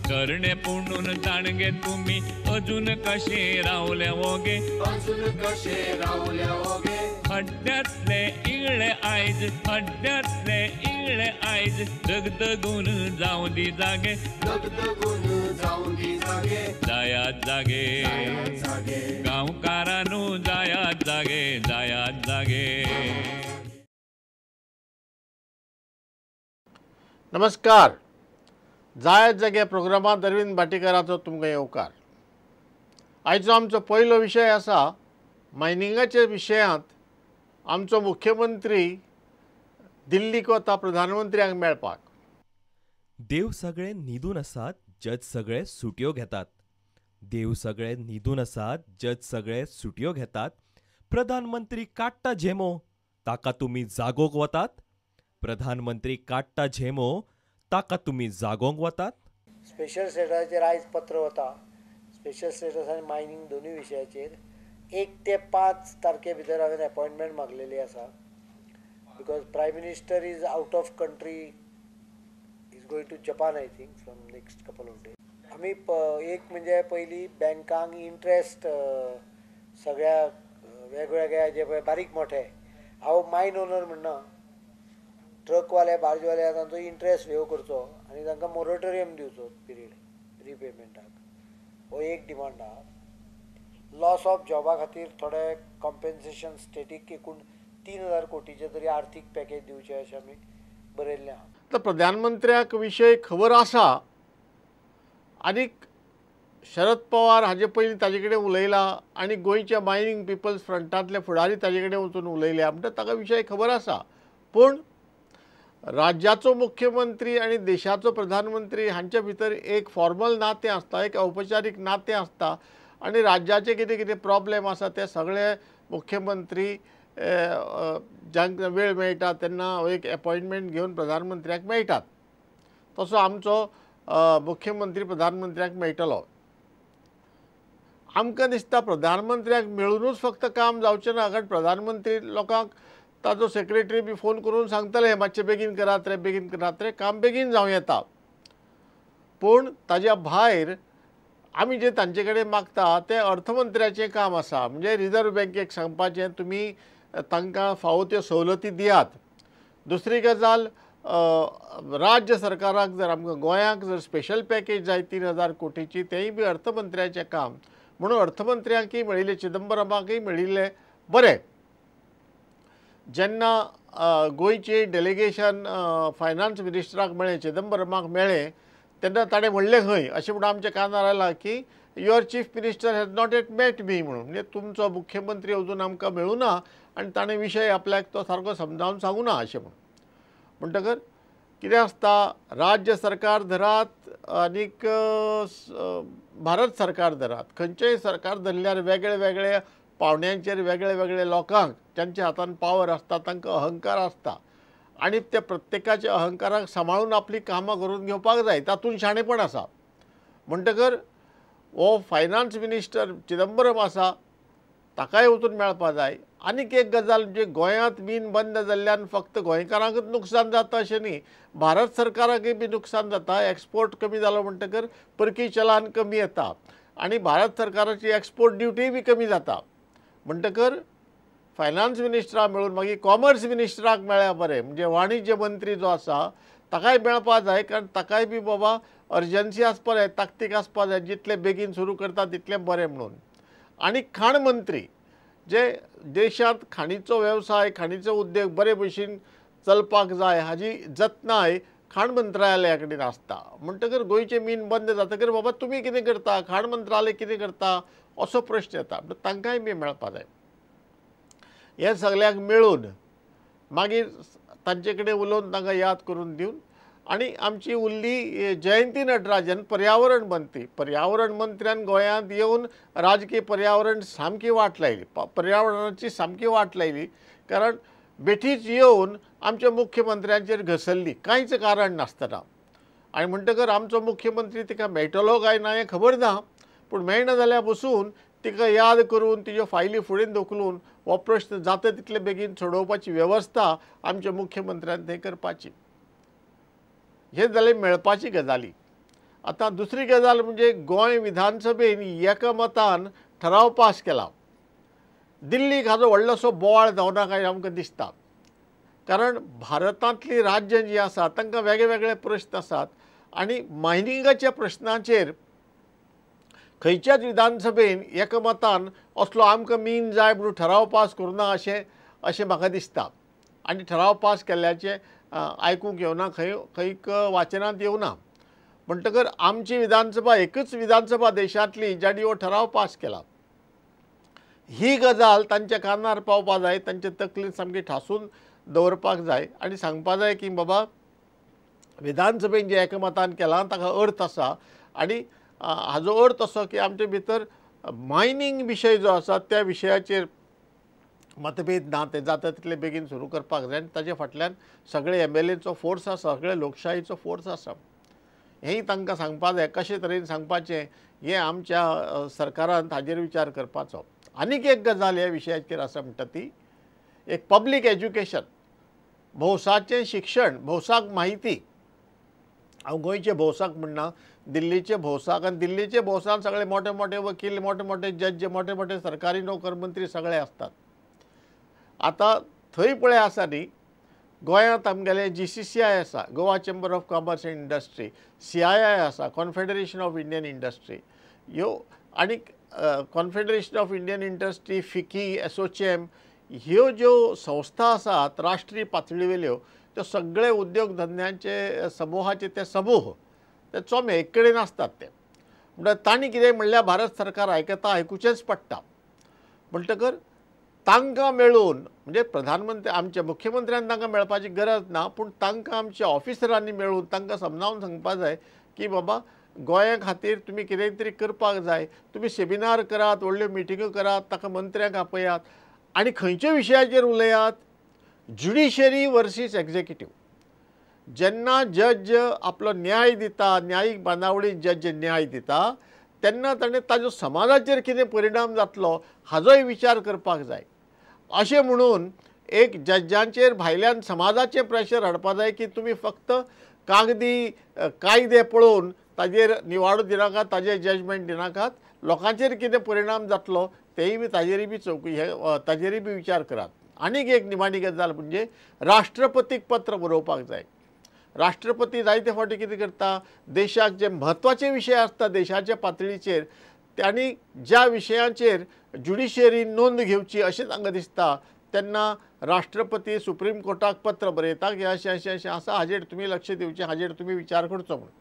तरणे पुणून जाणगे तुमी अजून कशे रावले वोगे, अजून कशे रावले वोगे। हड्ड्यांतले इगळे आयज, हड्ड्यांतले इगळे आयज दगदगून जावं दी जागे, दगदगून जावं दी जागे। जायात जागे गांवकारानू, जायात जागे, जायात जागे। नमस्कार, जायात जागे प्रोग्रामांत अरविंद भाटीकाराचो तुमकां येवकार। आयचो आमचो पयलो विशय आसा मायनिंगाच्या विशयांत आमचो मुख्यमंत्री दिल्लीक वता प्रधानमंत्र्यांक मेळपाक। देव सगळे न्हिदून आसात, जज सगळे सुटयो घेतात। देव सगळे न्हिदून आसात, जज सगळे सुटयो घेतात। प्रधानमंत्री काडटा झेमो, ताका तुमी जागोवंक वतात। प्रधानमंत्री काडटा झेमो, ताका तुमी जागोवंक वतात। स्पेशल स्टेटसाचेर आयज पत्र वता। स्पेशल स्टेटस आनी मायनींग दोनूय विशयाचेर 1 ते 5 तारखे भितर हांवें अपॉयंटमेंट मागलेली आसा, because prime minister is out of country, is going to Japan I think from next couple of days. आमी एक म्हणजे पयली बँकांक इंट्रस्ट सगळ्या वेगवेगळ्या जे पळय बारीक मोठे, हांव मायन ओनर म्हणना, ट्रकवाले बार्जवाले तांचो इंट्रस्ट वेव करचो आनी तांकां मोरेटोरियम दिवचो पिरियड रिपेमेंटाक, हो एक डिमांड आहा। लॉस ऑफ जॉबा खातीर थोडे कॉम्पेन्सेशन स्टेटीक एकूण 3,000 कोटीचें तरी आर्थीक पॅकेज दिवचें अशें आमी बरयल्लें आहा। तर प्रधानमंत्र्याक विशय खबर आसा आनीक शरद पवार हाजे पयलीं ताजे कडेन उलयला आनी गोंयच्या मायनींग पिपल्स फ्रंटांतले फुडारी ताजे कडेन वचून उलयल्या, म्हणटा ताका विशय खबर आसा। पूण राज्याचो मुख्यमंत्री आनी देशाचो प्रधानमंत्री हांच्या भितर एक फॉर्मल नातें आसता, एक औपचारीक नातें आसता आनी राज्याचे कितें कितें प्रॉब्लेम आसा ते सगळे मुख्यमंत्री जांकां वेळ मेळटा तेन्ना एक अपॉयंटमेंट घेवन प्रधानमंत्र्याक मेळटात। तसो आमचो मुख्यमंत्री प्रधानमंत्र्याक मेळटलो। आमकां दिसता प्रधानमंत्र्याक मेळुनूच फक्त काम जावचें ना, कारण प्रधानमंत्री लोकांक ताजो सेक्रेटरी बी फोन करून सांगतले मातशें बेगीन करात रे, बेगीन करात रे, काम बेगीन जावं येता। पूण ताज्या भायर आमी जे तांचे कडेन मागता तें अर्थमंत्र्याचें काम आसा, म्हणजे रिजर्व बँकेक सांगपाचें तुमी तांकां फावो त्यो सवलती दियात। दुसरी गजाल, राज्य सरकाराक जर आमकां गोंयांक जर स्पेशल पॅकेज जाय 3,000 कोटीची, तेंय बी अर्थमंत्र्याचें काम। म्हणून अर्थमंत्र्यांकय मेळिल्लें, चिदंबरमाकय मेळिल्लें बरें। जेन्ना गोंयचें डेलिगेशन फायनान्स मिनिस्टराक मेळ्ळें, चिदंबरमाक मेळ्ळें, तेन्ना ताणें म्हणलें खंय अशें म्हणून आमच्या कानार आयलां की your chief minister has not yet met me म्हणून, म्हणजे तुमचो मुख्यमंत्री अजून आमकां मेळूना आनी ताणें विशय आपल्याक तो सारको समजावन सांगूना अशें म्हणून। म्हणटकर कितें आसता, राज्य सरकार धरात आनीक भारत सरकार धरात, खंयचेंय सरकार धरल्यार वेगळे वेगळे पावंड्यांचेर वेगळे वेगळे लोकांक जांच्या हातान पावर आसता तांकां अहंकार आसता आनी त्या प्रत्येकाच्या अहंकाराक सांबाळून आपलीं कामां करून घेवपाक जाय, तातूंत शाणेपण आसा। म्हणटकर हो फायनान्स मिनिस्टर चिदंबरम आसा ताकाय वचून मेळपाक जाय। आनीक एक गजाल म्हणजे गोंयांत मीन बंद जाल्ल्यान फक्त गोंयकारांकूच नुकसान जाता अशें न्ही, भारत सरकाराकय बी नुकसान जाता। एक्सपोर्ट कमी जालो म्हणटकर परकी चलान कमी येता आनी भारत सरकाराची एक्सपोर्ट ड्युटीय बी कमी जाता। म्हणटकर फायनान्स मिनिस्टराक मेळून मागीर कॉमर्स मिनिस्टराक मेळ्ळ्यार बरें, म्हणजे वाणिज्य मंत्री जो आसा ताकाय मेळपाक जाय, कारण ताकाय बी बाबा अर्जन्सी आसपा जाय, ताकतीक आसपा जाय, जितले बेगीन सुरू करता तितलें बरें म्हणून। आनी खाण मंत्री जे देशांत खाणीचो वेवसाय, खाणीचो उद्योग बरे भशेन चलपाक जाय हाजी जतनाय खाण मंत्रालया कडेन आसता। म्हणटकर गोंयचें मीन बंद जातकर बाबा तुमी कितें करता, खाण मंत्रालय कितें करता असो प्रश्न येता, तांकांय बी मेळपाक जाय। हे सगळ्यांक मेळून मागीर तांचे कडेन उलोवन तांकां याद करून दिवन आनी आमची उरली जयंती नटराजन पर्यावरण मंत्री, पर्यावरण मंत्र्यान गोंयांत येवन राजकीय पर्यावरण सामकी वाट लायली, पर्यावरणाची सामकी वाट लायली, कारण बेठीच येवन आमच्या मुख्यमंत्र्यांचेर घसरली कांयच कारण नासतना। आनी म्हणटकर आमचो मुख्यमंत्री तिका मेळटलो काय ना हें खबर ना, पूण मेळना जाल्यार बसून तिका याद करून तिज्यो फायली फुडें धुकलून हो प्रश्न जाता तितले बेगीन सोडोवपाची वेवस्था आमच्या मुख्यमंत्र्यान थंय करपाची। हे जाले मेळपाची गजाली। आतां दुसरी गजाल म्हणजे गोंय विधानसभेन एकमतान ठराव पास केला. दिल्लीक हाजो व्हडलोसो बोवाळ जावना काय आमकां दिसता, कारण भारतांतलीं राज्यां जीं आसात तांकां वेगळे वेगळे प्रश्न आसात आनी मायनिंगाच्या प्रश्नाचेर खंयच्याच विधानसभेन एकमतान असलो आमकां मीन जाय म्हणून ठराव पास करुना अशें अशें म्हाका दिसता. आनी ठराव पास केल्ल्याचें आयकूंक येवना, खंय खंयक वाचनांत येवना. म्हणटकर आमची विधानसभा एकच विधानसभा देशांतली जाणी हो ठराव पास केला. ही गजाल तांच्या कानार पावपा जाय, तांचे तकलेन सामकी ठासून दवरपाक जाय आनी सांगपा जाय की बाबा विधानसभेन जें एकमतान केलां ताका अर्थ आसा आनी हाजो अर्थ असो की आमचे भितर मायनींग विशय जो आसा त्या विशयाचेर मतभेद ना, ते जाता तितले बेगीन सुरू करपाक जाय आनी ताजे फाटल्यान सगळे एमएलएचो फोर्स आसा, सगळे लोकशाहीचो फोर्स आसा. हेंय तांकां सांगपा जाय. कशे तरेन सांगपाचें हें आमच्या सरकारान ताजेर विचार करपाचो. आनीक एक गजाल ह्या विशयाचेर आसा म्हणटा ती एक पब्लीक एज्युकेशन, भौसाचें शिक्षण, भौसाक म्हायती. हांव गोंयचे भौसाक म्हणना, दिल्लीचे भौसाक, आनी दिल्लीचे भौसान सगळे मोठे मोठे वकील, मोठे मोठे जज, मोठे मोठे सरकारी नोकर, मंत्री सगळे आसतात. आतां थंय पळय आसा न्ही, गोंयांत आमगेलें GCCI आसा, Goa chamber of commerce and industry, CII आसा, कॉन्फेडरेशन ऑफ इंडियन इंडस्ट्री, ह्यो आनी confederation of Indian industry, FICCI, ASSOCHAM, ह्यो ज्यो संस्था आसात राष्ट्रीय पातळीवेल्यो त्यो सगळे उद्योग धंद्यांचे समूहाचे ते समूह ते चोमे एक कडेन आसतात. ते म्हणल्यार तांणी कितें म्हणल्यार भारत सरकार आयकता, आयकुचेंच पडटा. म्हणटकर तांकां मेळून म्हणजे प्रधानमंत्री आमच्या मुख्यमंत्र्यान तांकां मेळपाची गरज ना, पूण तांकां आमच्या ऑफिसरांनी मेळून तांकां समजावन सांगपा जाय की बाबा गोंया खातीर तुमी कितें तरी करपाक जाय, तुमी सेमिनार करात, व्हडल्यो मिटिंग्यो करात, ताका मंत्र्यांक आपयात आनी खंयच्या विशयाचेर उलयात, ज्युडिशरी वर्सीस एक्झिक्युटीव. जेन्ना जज आपलो न्याय दिता, न्यायीक बांदावळीन जज न्याय दिता तेन्ना ताणें ताजो समाजाचेर कितें परिणाम जातलो हाजोय विचार करपाक जाय. अशें म्हणून एक जजांचेर भायल्यान समाजाचें प्रेशर हाडपा जाय की तुमी फक्त कागदी कायदे पळोवन ताजेर निवाडो दिनाकात, ताजेर जजमेंट दिनाकात, लोकांचेर कितें परिणाम जातलो तेय बी ताजेरय बी चवकशी ताजेरय बी विचार करात. आनीक एक निमाणी गजाल म्हणजे राष्ट्रपतीक पत्र बरोवपाक जाय. राष्ट्रपती जायते फावटी कितें करता, देशाक जे म्हत्वाचे विशय आसता देशाच्या पातळीचेर आनी ज्या विशयांचेर ज्युडिशियरी नोंद घेवची अशें तांकां दिसता तेन्ना राष्ट्रपती सुप्रीम कोर्टाक पत्र बरयता की अशें अशें अशें आसा, हाजेर तुमी लक्ष दिवचें, हाजेर तुमी विचार करचो म्हणून.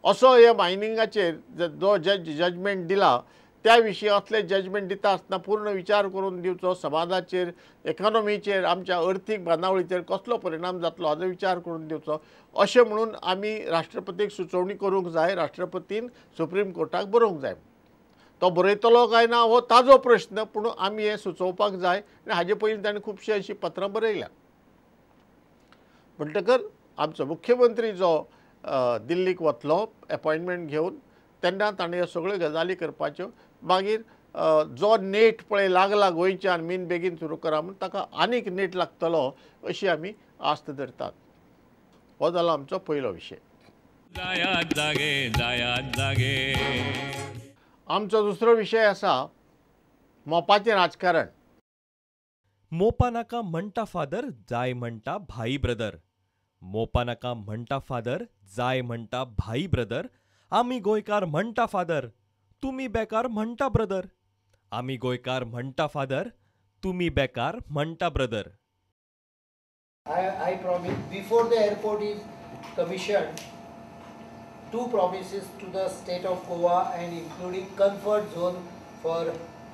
असो ह्या मायनिंगाचेर जो जजमेंट दिला त्या विशीं असले जजमेंट दिता आसतना पूर्ण विचार करून दिवचो, समाजाचेर, इकॉनॉमीचेर, आमच्या अर्थीक बांदावळीचेर कसलो परिणाम जातलो हाजो विचार करून दिवचो. अशें म्हणून आमी राष्ट्रपतीक सुचोवणी करूंक जाय, राष्ट्रपतीन सुप्रीम कोर्टाक बरोवंक जाय. तो बरयतलो काय ना हो ताजो प्रश्न, पूण आमी हें सुचोवपाक जाय आनी हाजे पयलीं ताणें खुबशीं अशीं पत्रां बरयल्या. म्हणटकर आमचो मुख्यमंत्री जो दिल्लीक वतलो एपॉयंटमेंट घेवन तेन्ना ताणें ह्यो सगळ्यो गजाली करपाच्यो. मागीर जो नेट पळय लागला गोंयच्यान मीन बेगीन सुरू करा म्हूण ताका आनीक नेट लागतलो अशी आमी आस्त धरतात. हो जालो आमचो पयलो विशय. जायात जागे, जायात जागे. आमचो दुसरो विशय आसा मोपाचें राजकारण. मोपा नाका म्हणटा फादर, जाय म्हणटा भाई ब्रदर. मोपा नाका म्हणटा फादर, जाय म्हणटा भाई ब्रदर. आमी गोंयकार म्हणटा फादर, तुमी बेकार म्हणटा ब्रदर. आमी गोंयकार म्हणटा फादर, तुमी बेकार म्हणटा brother. I promise before the airport is commissioned, 2 promises to the state of Goa and including comfort zone for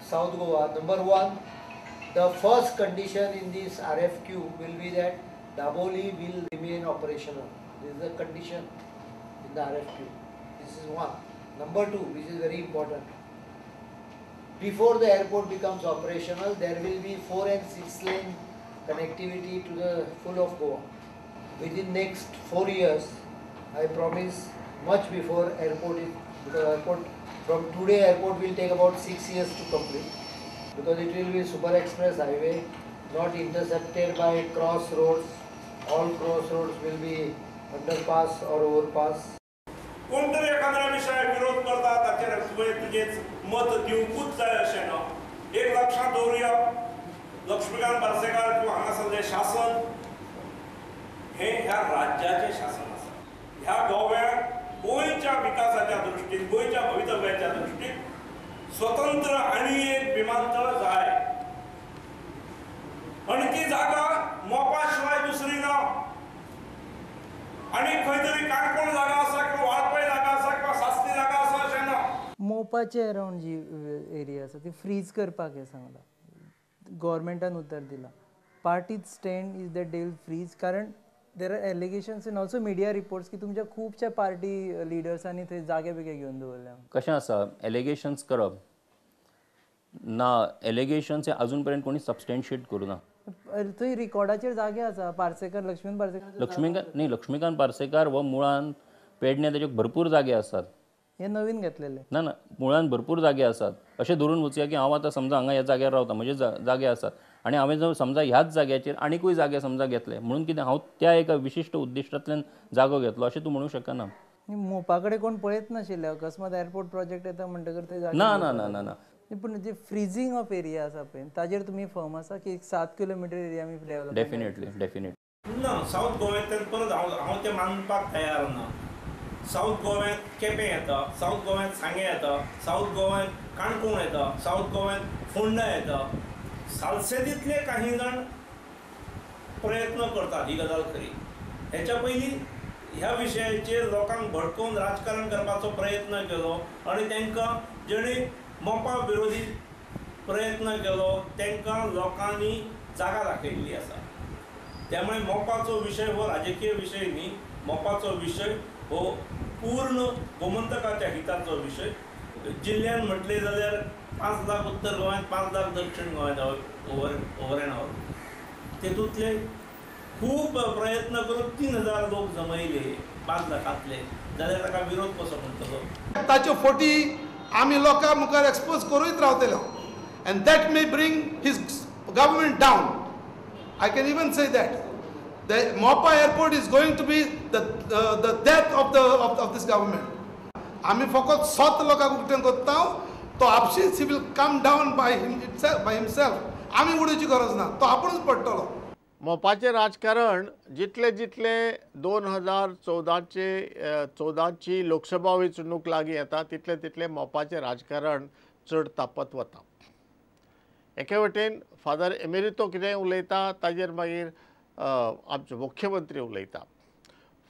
South Goa. Number 1, the first condition in this RFQ will be that Dabolim will remain operational. This is the condition in the RFQ. This is 1. Number 2, which is very important, before the airport becomes operational, there will be 4 and 6 lane connectivity to the full of Goa. Within next 4 years, I promise, much before airport is, because airport from today airport will take about 6 years to complete, because it will be super express highway, not intercepted by crossroads. All crossroads will be underpass or overpass. कोण तरी एखाद्या विशयाक विरोध करता ताचेर तुवें तुजें मत दिवंकूच जाय अशें ना. एक लक्षांत दवरुया, लक्ष्मीकांत पार्सेकार किंवा हांगासरलें शासन हें ह्या राज्याचें शासन आसा. ह्या गोव्याक गोंयच्या विकासाच्या दृश्टीन, गोंयच्या भवितव्याच्या दृश्टीन स्वतंत्र आनी एक विमानतळ जाय. आणखी जागा मोपा शिवाय दुसरी ना. आनी खंय तरी काणकोण जागा आसा किंवा वाळपय जागा आसा किंवा सासणी जागा आसा अशें ना. मोपाचे अरावंड जी एरिया आसा ती फ्रीज करपाक हें सांगलां, गव्हर्मेंटान उतर दिलां. Party's stand is that they will freeze, कारण there are allegations and also media reports की तुमच्या खुबश्या पार्टी लिडर्सांनी थंय जागे बिगे घेवन दवरल्या. कशें आसा, एलिगेशन्स करप ना, एलिगेशन्स हे अजून पर्यंत कोणी सबस्टॅन्शिएट करूं ना. थंय रिकॉर्डाचेर जागे आसा पार्सेकर, लक्ष्मीकांत पार्सेकर. लक्ष्मीकांत न्ही, लक्ष्मीकांत पार्सेकार हो मुळान पेडणे ताचे भरपूर जागे आसात. हे नवीन घेतलेले ना ना, मुळान भरपूर जागे आसात. अशें धरून वचया की हांव आतां समजा हांगा ह्या जाग्यार रावता, म्हजे जागे आसात आनी हांवें जर समजा ह्याच जाग्याचेर आनिकूय जागे समजा घेतले म्हणून कितें हांव त्या एका विशिश्ट उद्दिश्टांतल्यान जागो घेतलो अशें तूं म्हणूंक शकना. मोपा कडेन कोण पळयत नाशिल्ले, अकस्मात एअरपोर्ट प्रोजेक्ट येता म्हणटकर थंय जागे ना ना ना ना ना. पूण जे फ्रीजींग ऑफ एरिया आसा पळय ताजेर तुमी फर्म आसा की 7 किलोमिटर एरिया आमी डेव्हलप. डेफिनेटली डेफिनेटली ना. सावथ गोव्यांतल्यान परत हांव तें मानपाक तयार ना. सावथ गोव्यांत केपें येता, सावथ गोव्यांत सांगें येता, सावथ गोव्यांत काणकोण येता, सावथ गोव्यांत फोंडा येता. सालसेतींतले काही जाण प्रयत्न करतात, ही गजाल खरी. हेच्या पयलीं ह्या विशयाचेर लोकांक भडकोवन राजकारण करपाचो प्रयत्न केलो आनी तांकां जेणे मोपा विरोधी प्रयत्न केलो तांकां लोकांनी जागा दाखयल्ली आसा. त्यामुळे मोपाचो विशय हो राजकीय विशय न्ही, मोपाचो विशय हो पूर्ण गोमंतकाच्या हिताचो विशय. जिल्ल्यान म्हटलें जाल्यार 5 लाख उत्तर गोंयांत, 5 लाख दक्षिण गोंयांत ओवर एंड ओवर. तेतूंतले खूब प्रयत्न करून 3000 लोक जमयले 5 लाखांतले, जाल्यार ताका विरोध कसो म्हणटलो? ताच्यो फोटी आमी लोकां मुखार एक्सपोज करूच रावतलो and that may bring his government down. I can even say that the Mopa airport is going to be the death of this government. आमी फकत 7 लोकांक उक्तें करता, तो आपशीच he will come down by himself. आमी उडोवची गरज ना, तो आपूणच पडटलो. मोपाचें राजकारण जितले जितले 2014ची लोकसभा वेंचणूक लागीं येता तितले तितले मोपाचें राजकारण चड तापत वता. एके वटेन फादर एमेरितो कितें उलयता ताजेर मागीर आमचो मुख्यमंत्री उलयता.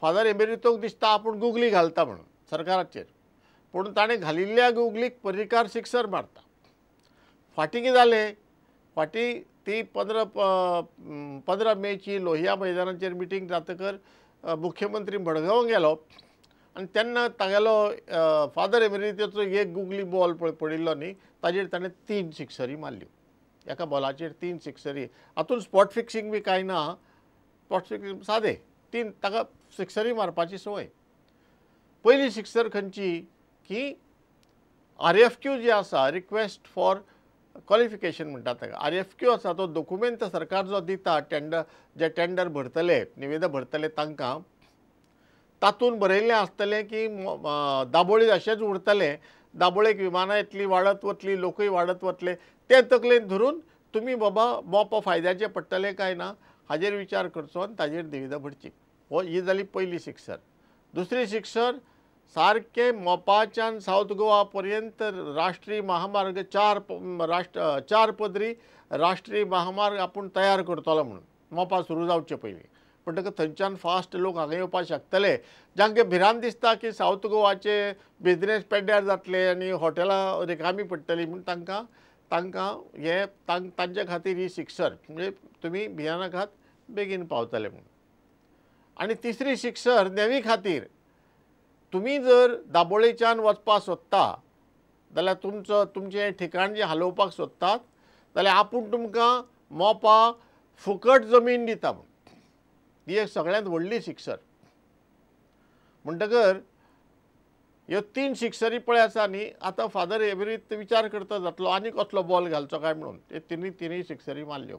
फादर एमेरितोक दिसता आपूण गुगली घालता म्हणून सरकाराचेर, पूण ताणें घालिल्ल्या गुगलीक पर्रीकार सिक्सर मारता. फाटीं कितें जालें, फाटीं ती 15 मेची लोहिया मैदानाचेर मिटींग जातकर मुख्यमंत्री मडगांव गेलो आनी तेन्ना तागेलो फादर एमेरितोचो एक गुगली बॉल पडिल्लो न्ही ताजेर ताणें 3 सिक्सरी मारल्यो. एका बॉलाचेर 3 सिक्सरी. हातूंत स्पॉट फिक्सिंग बी कांय ना, स्पॉट फिक्सिंग सादें 3 ताका सिक्सरी मारपाची संवय. पयली सिक्सर खंयची की RFQ जे आसा, रिक्वेस्ट फॉर क्वॉलिफिकेशन म्हणटात ताका, RFQ आसा तो दोकुमेंत सरकार जो दिता टेंडर, जे टेंडर भरतले निवेदन भरतले तांकां, तातूंत बरयल्लें आसतलें की दाबोळी अशेंच उरतलें, दाबोळेक विमानां येतलीं वाडत वतलीं, लोकूय वाडत वतले, तें तकलेन धरून तुमी बाबा मोपा फायद्याचें पडटलें काय ना हाजेर विचार करचो आनी ताजेर निवेदन भरची. हो ही जाली पयली सिक्सर. दुसरी सिक्सर सारकें मोपाच्यान सावथ गोवा पर्यंत राष्ट्रीय महामार्ग 4 पदरी राष्ट्रीय महामार्ग आपूण तयार करतलो म्हणून मोपा सुरू जावचे पयलीं. म्हणटकच थंयच्यान फास्ट लोक हांगा येवपाक शकतले. जांकां भिरांत दिसता की सावथ गोवाचे बिजनेस पेड्ड्यार जातले आनी हॉटेलां रिकामी पडटली म्हूण तांकां तांकां हे तांचे खातीर ही सिक्सर, म्हणजे तुमी भियानाकात बेगीन पावतले म्हणून. आनी तिसरी सिक्सर नेवी खातीर, तुमी जर दाबोळेच्यान वचपाक सोदता जाल्यार तुमचो तुमचें ठिकाण जें हालोवपाक सोदतात जाल्यार आपूण तुमकां मोपा फुकट जमीन दिता म्हूण. ही एक सगळ्यांत व्हडली सिक्सर. म्हणटकर ह्यो 3 सिक्सरी पळय आसा न्ही, आतां फादर एवरीत विचार करता जातलो आनी कसलो बॉल घालचो काय म्हणून. ते तिनूय सिक्सरी मारल्यो.